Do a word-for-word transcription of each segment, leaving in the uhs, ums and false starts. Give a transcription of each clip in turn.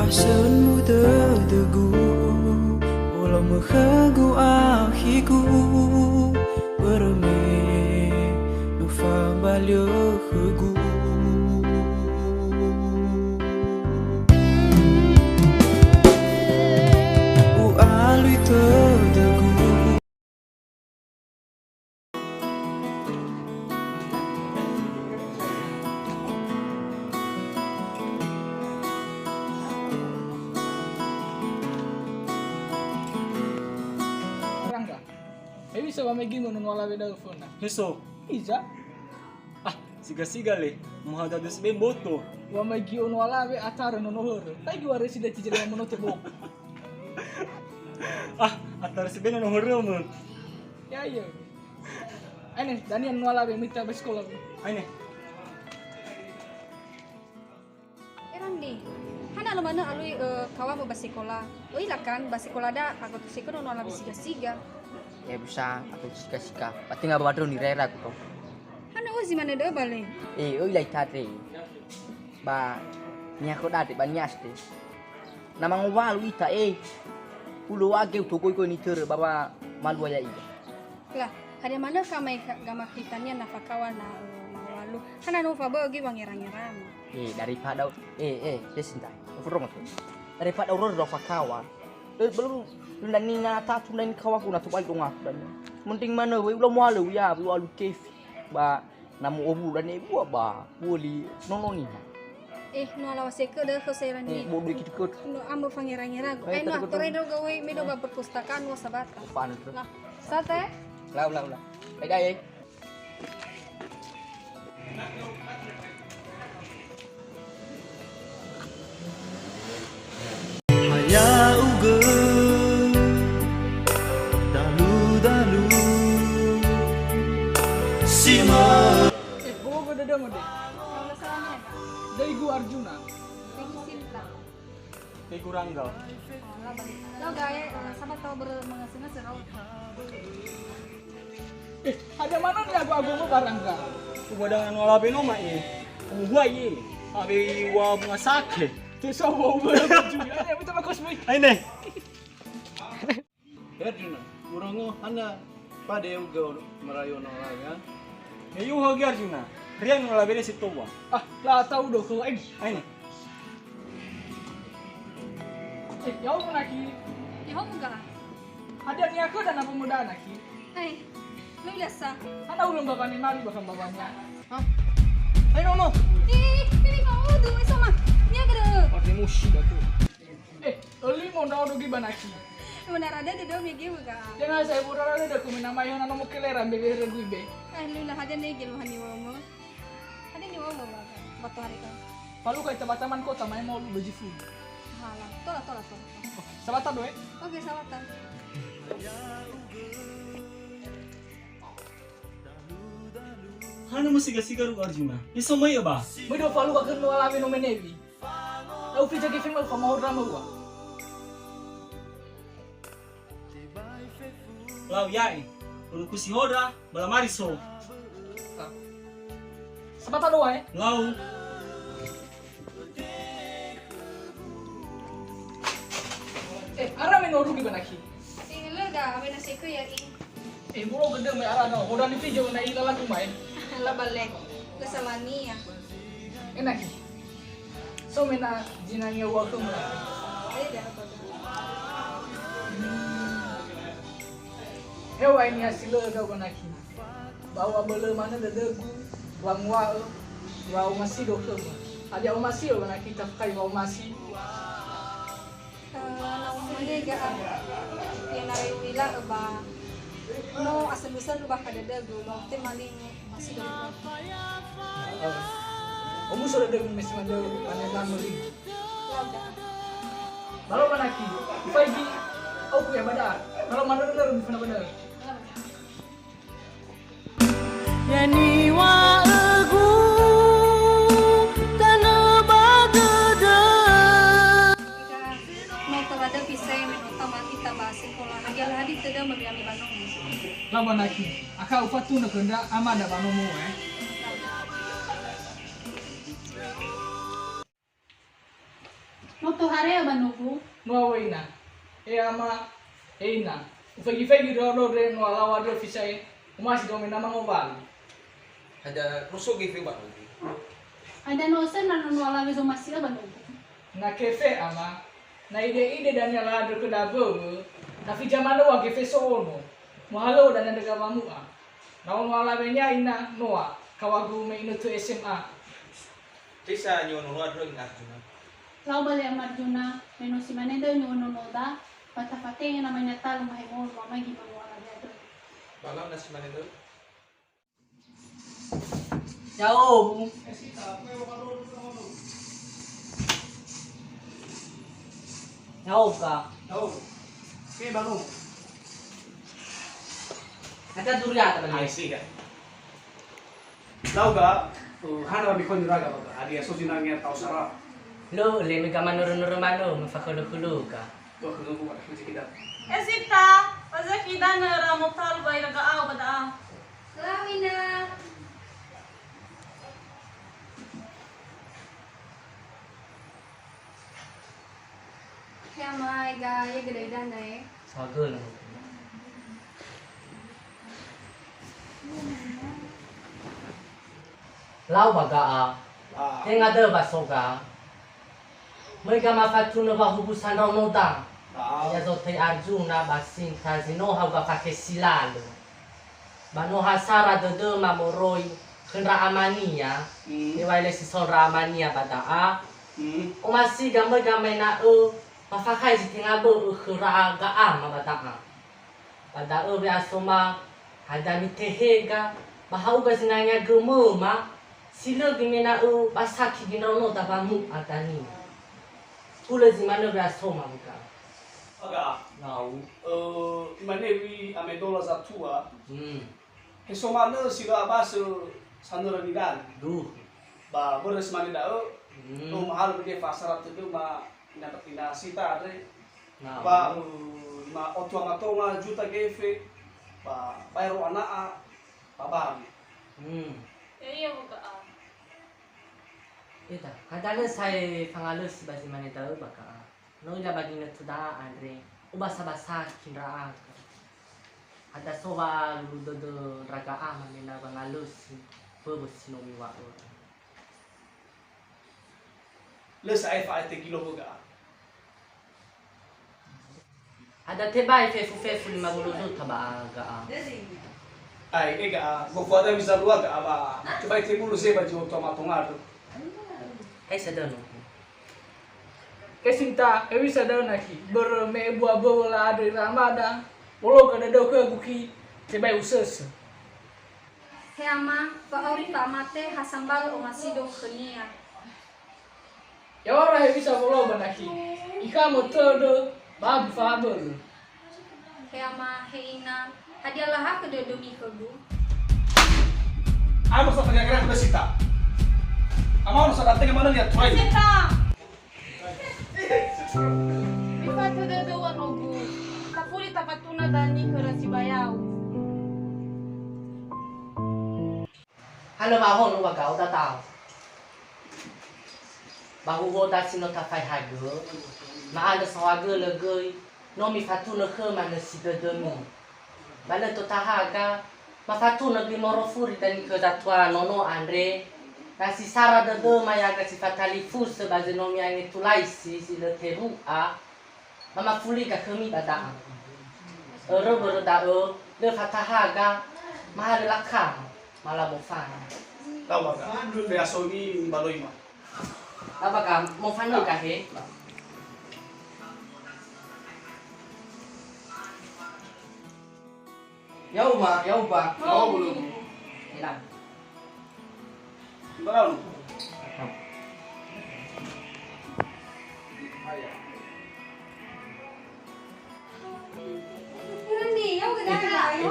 Asönmu dödögu, olau mökhögu akhigu, börö me no fabaliö khögu. U'alui tödögu. Rangga. Hewisa wamegi nono alawe da'ö föna? Heso. Hiza? Ah, siga-siga le. Muhada dus be mboto. Wamegi ono alawe atarö nono hörö. Lagi waresi dati jere monote bo. Ah, atarö si be nono hörömö. Ya, iya. Aine, dania nono alawe mita ba sekola. Aine. Erandi, hana lo manö alui, eh, kawamu ba sekola. Oila kan, ba sekola da, aku tu sekola no ala siga-siga. Eh, bisa, aku siga-siga. Pati ngaba wadro ni rera aku to. Hana ozi manö dö bale. Eh, oila itate. Ba, ni aku date, ba niaste. Na mangowalu ita, eh. Ulo age utogoi-goi nitörö, ba, ba, malu ya iya. Lah, hadia manö kamai ka-, gamakitania na fakawa na, eh, mawalu. Hana no fabögi wangera-ngerama. Eh, daripada, eh, eh, Desinta. Uforoma tu. Daripada uröra fakawa. Eh, belum, tundanina tatu dan kawaku na tobali dongaku dan. Mending manö we ula mualö ya, ula alu kefi. Ba, na mu'owulo dan ebua ba, boli nono niha. Eh, no ala wasekö dö khö serani. Eh, bodo ikit-ikit. No amö fangera-ngeragu. Eh, eh, no, terus, terus. Tore do gawe me do ba perpustakaan wa sabata. Apaan itu? Nah, sate? Lau, lau, lau. Bye, bye. Haya'ugö dalu-dalu si mö- Eh, bogo dödömö de. Döigu Arjuna. Döigu Sinta. Döigu Rangga. Oh, laba. Lau gae, eh, sama tau ber-, mengase-ngase rau. Eh, hadia manö niago-agomö ba Rangga? Ubadangan wala beno ma, eh. Uhuai, eh. Abe wa bunga sake. Te so wa ubö baju. Ayo, minta makos, boy. Aine. Arjuna, urongo hana pade uga merayo no raga. He yuho gi Arjuna, rian no labele setowa. Ah, la tau do ko eng. Aine. Eh, ya'o naki. Ya'o ga. Hadia niakhöda na pemuda naki? Hai, lu biasa. Hana ulun bawane mali bakal bawane. Hah? Ayo, Mama. Ih, ini mau tuh sama. Niakhöda. Pakai musi batu. Eh, öli mo ndra'o dogi ba naki. Mo narada de do mege muga. Tenga saya pura rada de kumina mai hona nomo kelera mbege regui be. Eh, lu lah hadia nege lu hani womo. Hadia ni womo ba. Batu hari kan. Palu kai teman-teman kota mai mau lu beji fu. Halah, tola, tola, tola. Sabata doe? Oke, sabata. Hana mo siga-siga ru Arjuna. Ni so mai ba. Mai do palu ka kenu alawe no menewi. Au fija ge fema fa mahora maua. Lau ya'e, uruku si hodra, bala mari so. Sabata doa, eh? Lau. Eh, ara me no rugi banaki. Eh, lö da, awena seke ya i. Eh, bolo gede me ara no, hodra ni pijo na ila lagu mai. La balik, ke Salania. Enaki. So mena jinangi wa khöma. Beda apa tuh? Heu aini hasilö gau ganaki. Ba u'abölö manö dödögu, wangua'ö, wa omasido khöma. Hadia omasi'ö ganaki tafakai wa omasi? Eh, na umane ga'a, ya na u'ila'ö ba no asöndu-söndu bakha dödögu, ba utema li Omuso dödögu me si manö, manö lamö li. Lau da. Balo manaki, ufaigi, au kuya bada. Balo manö dödögu mi fana bada. Ya niŵa'ögu tanö ba dödö. Ita no torada pisai me no tamati ta ba sekola. Hadia lö hadia tödö meriami ba nomo. Lau manaki. Akha ufatunö khö ndra amada ba nomo, eh. No Toharea ba nogu. Noa wöina. E ama, e ina. Ufaigi-faigi ndraono andre noa lau andrö fisa'e, omasi dome na mangowalu. Hadia no so gefe ba nogu? Hadia no so na no alawe zomasi'ö ba nogu? Na kefe ama, na ide-ide dania ladrö khö daböwö, na fiza manö wa gefe so ono. Mohalöŵö dania ndröga wamu'a. Na ono alawe nia ina noa, kawagu me inötö S M A. Tisa niono noa ndrö ina Arjuna. Lau ba le ama Arjuna, me no si mane da'ö niono noda, ba tafatenge na mania talu mahemolu ba mai gi banua alawe andrö. Ba lau na si mane da'ö? Ya'o, Bu. Ya'o, Ka. Ya'o. Oke, Bang. Ada duriata, Bang. Ai, sih, Ka. Lau, Ka. Oh, hana mikoni raga, Bang. Hadia so zinangea tau sara. Lo, le mega manörö-nörö manö, mafakhölö-khölö, Ka. Wah, khölö, Bu, ada kerja kita. Eh, Sita, pazaki dana ra motal ba ira ga'au ba da'a. Lau, Ina. He ama, ega, ya gede dana, eh. Sagel. Lau ba ga'a. Ah. Tenga dö ba soga. Möi gamafatunö wahubu sandraonoda. Ah. Ya zotöi Arjuna ba Sinta zi no hauga fakhe si lalö. Ba no ha sara dödöma moroi khö ndra amania, mm, me wa le si so ndra amania ba da'a. Mm. Omasiga möi gamaena'ö, ba fakhai zi tenga bö'ö khö ndra ga'ama ba da'a. Ba da'ö we'asoma, hadia mitehega, ba ha'uga zinangea gömöma, si lö gimena'ö ba saki gindraonoda wamu'a dania. Hulö zi manö we'asoma, Buka. Aga. Nau. Eh, imane wi Amedola zatua. Hmm. He so manö si lö abasö sanörö nidali. Duh. Ba börö si mane da'ö, hmm, no mahalö bege fasara tödöma ina, ina Sita andre. Nah. Ba, eh, ma otua matonga juta gefe, ba baero ana'a, ba baru. Hmm. Ya, iya, Bu Ga'a. Eta, hadia lö sa'ae fangalösi ba zi mane da'ö ba Ga'a. No ila ba ginötö da'a andre, ubasa-basaki ndra'aga. Hadia so wa lulu dödö ndra ga'ama me na wangalösi böwö si no miwa'ö. Lö sa'ae fa'ae tegilo khö Ga'a. Hadia tebai fefu-fefu lima wulu juta ba Ga'a. Ai, e Ga'a, gofu ada bisa lua Ga'a ba, tebai tebulu zeba jiwa tua matonga tu. Ai sadano. He Sinta, hewisa da'ö nakhi, börö me ebua böwö la'andrö ira amada, wologa dödöu khögu khi, tebai usösö. He ama, fa'auri fa'amate ha sambal omasido khönia. Ya'ora hewisa wologa nakhi, ikhamö tödö, ba abu fa'abölö. He ama, he ina, hadia lahakhö dödömi khögu? Ama sa pegara-gara khö Sita. Ama ono sa datenge manö niaturai. Sita! Mifatö dödöu anogu. Tafuli tafatuna dani khöra sibayau. Halö wa'ahono wa Ga'a datao. Ba huhuo dasi no tafaehagö, ma'andrö saohagölö göi, no mifatunö khöma nösi dödömi. Ba lö totahaga, mafatunö göi morofuri dani khö zatua nono andre, na si sara dödöma yaga si fatalifusö ba zi no mi'angetulaisi si lö tewu'a, ba mafuliga khömi ba da'a. Örö börö da'ö, lö fatahaga, mahalö lakha, malabo fana. Tawaga, feasoni mibaloima. Tawaga, mofanö gahe. Ya'o ma, ya'o ba. Ya'o bulu. Enak. Berapa?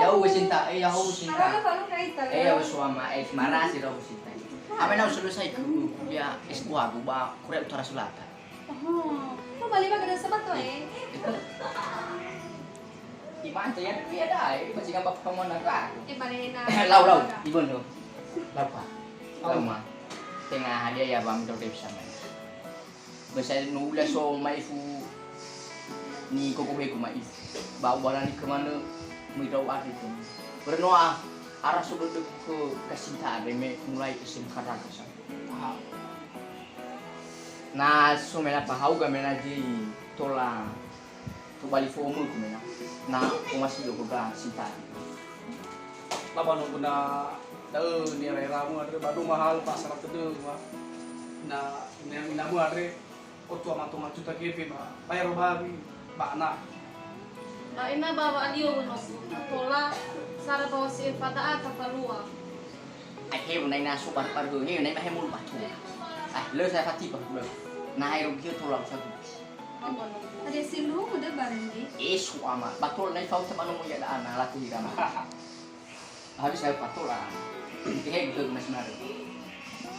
Ya'o, Sinta, eh, ya'o, Sinta. Eh, ya'o, suama, eh, marasi ya'o, Sinta. Apa na selesai kuliah S dua aku ba Korea Utara Selatan. Oh, lu bali ba gada sabato, eh? Imante ya, ya dai, masih ngapa pemona ka? Eh, barena. Lau, lau, ibon lo. Lau pa. Lau ma. Tenga hadia ya bang do bisa main. Basa no ula so ma'ifu ni gogohegu ma'ifu. Ba ubarani ke manö möi ndra'o andre ke manö. Börö no a-, ara so dödögu khö gasinta andre me mulai S M K raga sa. Na so me na pahauga me na zi tola tobali fo'ömögu me na. Na omasi yogo gasinta andre. Laba no guna da'ö nira-iramu andre ba duma hal ba sara tödö wa. Na nira-iramu andre otua mato macuta kefe ba bayaro babi ba ana. Ba ena ba wa'alio wönogu, tola sara ba wasi'ö fada'a tafalua. Ai he nai na so bar-, bar-, he nai mahe mulu batu. Ah, lö saya fati ba lö. Na hai ro gio tola usagu. Ada sindung udah bareng di. Eh, suama. Batul nai fau teman nomo ya da ana latu di rama. Habis saya patul lah. Tehe gitu mas mari.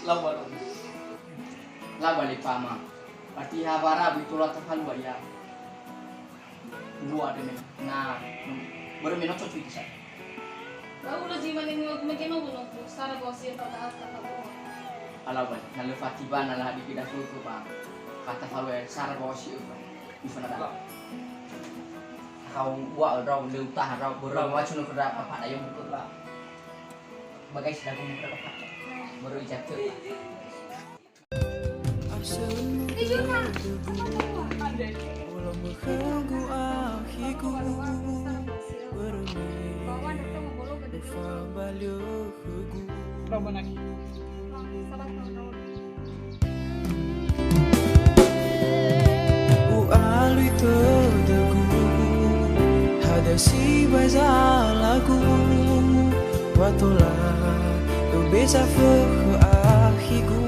Lawan. Lawan le pama. Berarti habara betul atau halua ya. Dua dene. Nah, baru meno cocok itu sa. Lau la zi mane ngu mege no no sara bosi apa ta ta ta. Alawan, na le fati ba na la di kita fulu ba. Kata halua sara bosi apa. Ifana da. Kau wa rau leu taha rau börö wacu no kerja apa pada yang buka ba. Bagai sila gum kerja apa. Börö ijatu. U'alui tödögu, hadia sibai zalagu, wa tola öbeza fökhö akhigu.